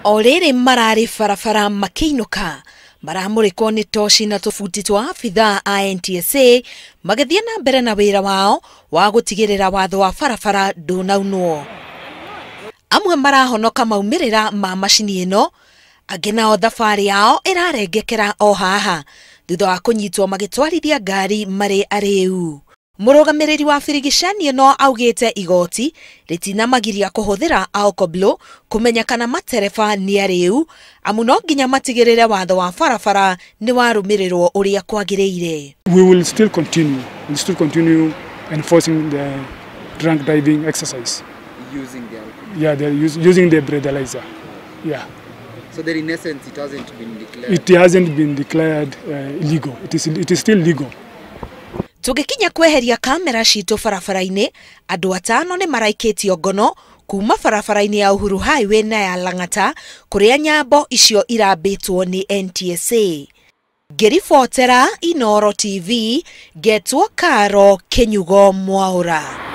O rĩrĩ mararĩ barabara makĩinũka, maramũrĩkwo nĩ toci na tũbuti twa abithaa a NTSA magĩthiĩ na mbere na wĩra wao wa gũtigĩrĩra watho wa barabara ndũnaunwo. Amwe marahonoka maumĩrĩra ma macini ĩno, angĩ nao thabarĩ yao ĩrarengekera o haha thutha wa kũnyitwo magĩtwarithia ngari marĩ arĩu. Mũrũgamĩrĩri wa birigicani ĩno augĩte igoti rĩtinamagiria kũhũthĩra alcoblow kũmenya kana matereba nĩ arĩu, amu no nginya matigĩrĩre watho wa barabara nĩ warũmĩrĩrwo ũrĩa kwagĩrĩire. We will still continue. We'll still continue enforcing the drunk driving exercise. Using the alcohol. Yeah, they're using the breathalyzer. Yeah. So that in essence it hasn't been declared. It hasn't been declared illegal. It is still legal. Tũgĩkinya kweheria kamera citũ barabara-inĩ, andũ atano nĩ maraikĩtio ngono kuma barabara-inĩ ya Uhuru Highway na ya Lang'ata kũrĩa nyambo icio irambĩtwo nĩ NTSA. Ngĩribotera Inooro TV, ngetwo Karo Kĩnyugo Mwaũra.